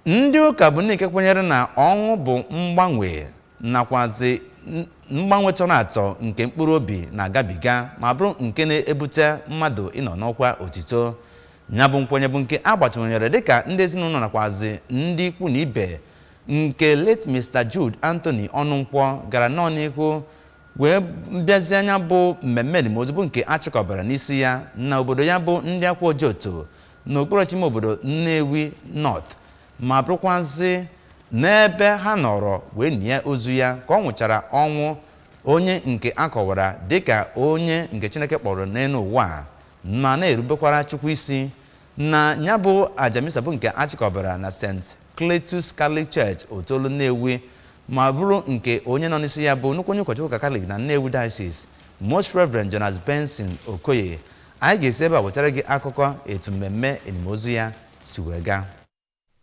Ndị ụka bụ ndị nke kwenyere na ọnwụ bụ mgbanwe nakwazi mgbanwe tọrọ atọ nke mkpụrụ obi na-agabiga ma bụrụ nke na-ebute mmadụ ịnọ n'ọkwa otito. Ya bụ nkwenye bụ nke a gbatụnyere dịka ndị ezinụlọ nakwazi ndị ikwu na ibe nke late Mr. Jude Anthony Ọnụnkwọ gara nọọ n'ihu wee bịazie anya bụ mmemme elimozu bụ nke a chịkọbara n'isi ya na obodo ya bụ ndị akwa Ojoto n'okpuru ọchịchị ime obodo Nnewi North, ma bụrụkwazị n'ebe ha nọrọ wee nie ozu ya ka ọ nwụchara ọnwụ onye nke a kọwara dịka onye nke Chineke kpọrọ n'elu ụwa a ma na-erubekwara Chukwu isi. Na ya bụ aja misa bụ nke a chịkọbara na St. Cletus Catholic Church, Otolo, Nnewi, ma bụrụ nke onye nọ n'isi ya bụ nnukwu onye ụkọchukwu ụka Katọlik na Nnewi Diocese, Most Reverend Jonas Benson Okoye. Anyị ga-esi ebe a wetara gị akụkọ etu mmemme elimozu ya si wee gaa.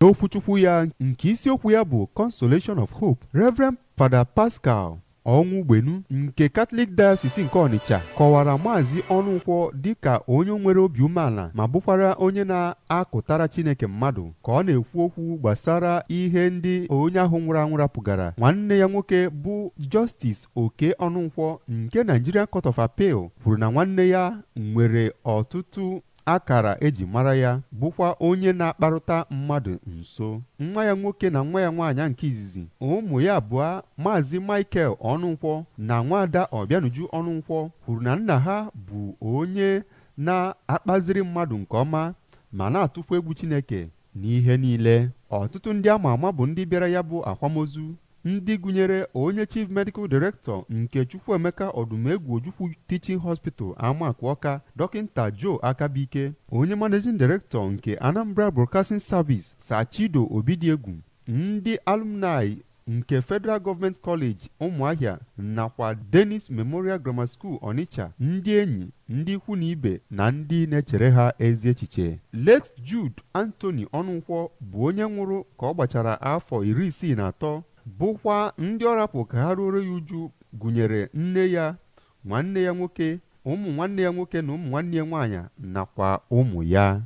N'okwuchukwu ya nke isiokwu ya bụ Consolation of Hope, Reverend Father Pascal Ọnwụgbenu nke Catholic Diocese nke Ọnịcha kọwara Maazị Ọnụnkwọ dịka onye nwere obi umeala ma bụkwara onye na-akụtara Chineke mmadụ. Ka ọ na-ekwu okwu gbasara ihe ndị onye ahụ nwụrụ anwụ rapụgara, nwanne ya nwoke bụ Justice Oke Ọnụnkwọ nke Nigerian Court of Appeal kwuru na nwanne ya nwere ọtụtụ akara eji mara ya, bụkwa onye na-akparụta mmadụ nso. Nwa ya nwoke na nwa ya nwaanyị nke izizi, ụmụ ya abụọ, Maazị Michael Ọnụnkwọ na nwaada Ọbịanuju Ọnụnkwọ, kwuru na nna ha bụ onye na-akpaziri mmadụ nke ọma ma na-atụkwa egwu Chineke n'ihe niile. Ọtụtụ ndị ama ama bụ ndị bịara ya bụ akwamozu, ndị gụnyere onye Chief Medical Director nke Chukwuemeka Odumegwu Ojukwu Teaching Hospital, Amaku Ọka, Dọkịnta Joe Akabike, onye Managing Director nke Anambra Broadcasting Service, Sachido Obidiegwu, ndị alumni nke Federal Government College Ụmụahịa nakwa Dennis Memorial Grammar School Onitsha, ndị enyi, ndị ikwu na ibe na ndị na-echere ha ezi echiche. Late Jude Anthony Ọnụnkwọ bụ onye nwụrụ ka ọ gbachara afọ 63, bụkwa ndị ọ rapụ ka ha ruoro ya uju gụnyere nne ya, nwanne ya nwoke, ụmụ nwanne ya nwoke na ụmụ nwanne ya nwaanyị nakwa ụmụ ya.